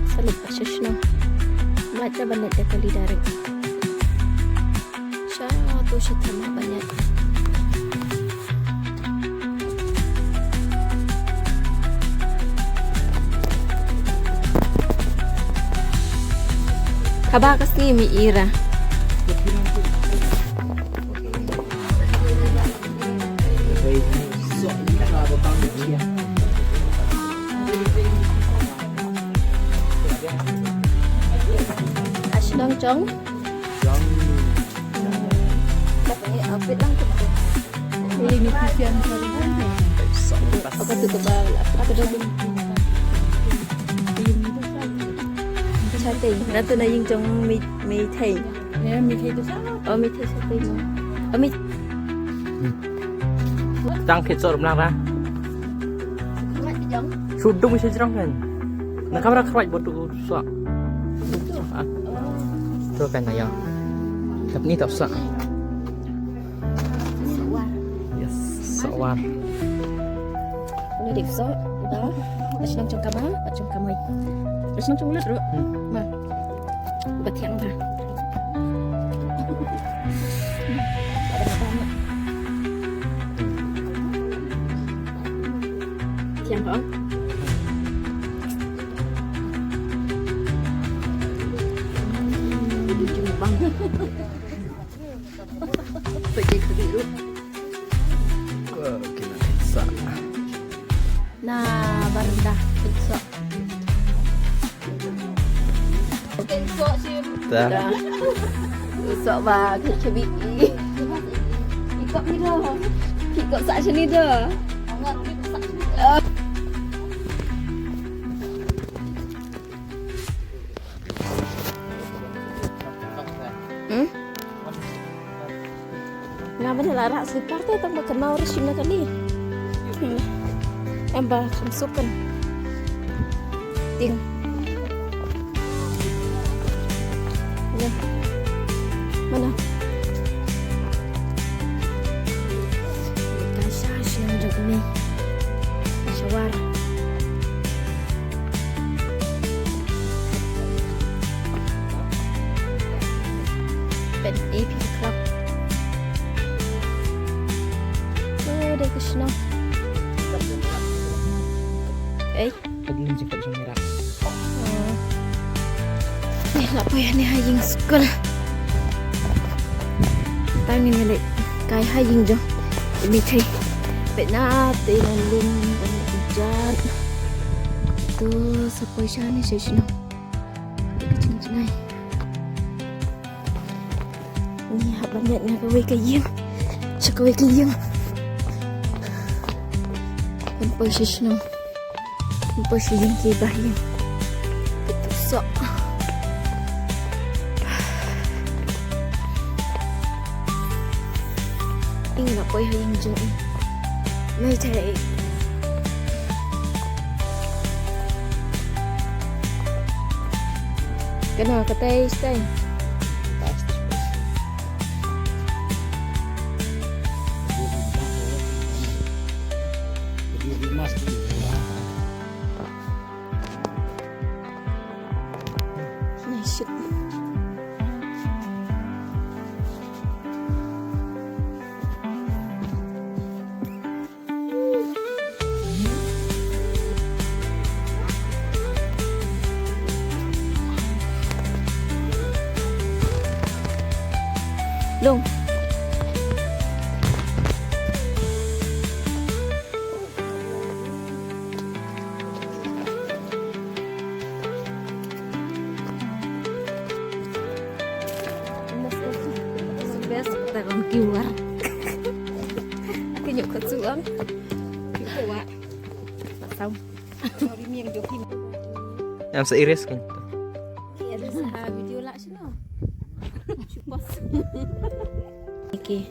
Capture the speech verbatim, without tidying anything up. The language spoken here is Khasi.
Sa leit ba sha shnong. Leit da ban leit da kali direct. Sha to sha thama ban leit. Kaba ka sngi mi ira. Ashnong chong. Chong. Tapi outfit lang tu. Ini ni kesian. Apa tu tebal? Apa tu? Chatai. Natu na ïing jong mi mi thei. Ya, mi thei tu sama. Oh, mi thei chatai mo. Oh, mi. Tang khit sor mlang ra. Sudung sejrong kan. Na kamera kawat botu sa. Ah. Tu kan ayo. Tapi ni tak sa. Yes, sawar. Udah deh, so, udah. Terus nang cong kama, tak cong kamai. Terus nang cong ulat, Ru. Hmm. Ma. Ubat yang apa? Ada apa, Mak? Yang apa? Hmm, jumpa. Pergi ke biru. Wah, kena pizza. Nah, baru dah pizza. Pizza sih. Dah. Dah. Pizza bagi cebi. Ikut ni dah. Ikut sat sini dah. Hmm? Nga ban la rah slipar te tang ba kynmaw re shim na kali. Hmm. Em ba kham suk kan. Ting. Mana? Mana? Ka sha shem jong me. Ka sha war. Pet A P clock. Oh, dei ka shnong. Eh? Pagin jaket jong Mira. Oh. Ni la poi ha ïing skul. Tang ni leh kai ha ïing jong. Ini kai. Pet na te na lum ban jat. Tu sa poi sha ni sha shnong. Ka jingjngai. Ni hap ban leit na kawei ka ïing. Sha kawei ka ïing. Ban poi sha shnong. Ban poi sha ïing ki ba ïing. Kitu sok. Ing la poi ha ïing jong i. Mai chai. Kano ka tai stai. Nice shoot. Long. Best ta kong kiwar. Kinyuk ko suang. Kiwar. Pasau. Em sa iris kan. Iris ha video lah sino. Chupos. Okay.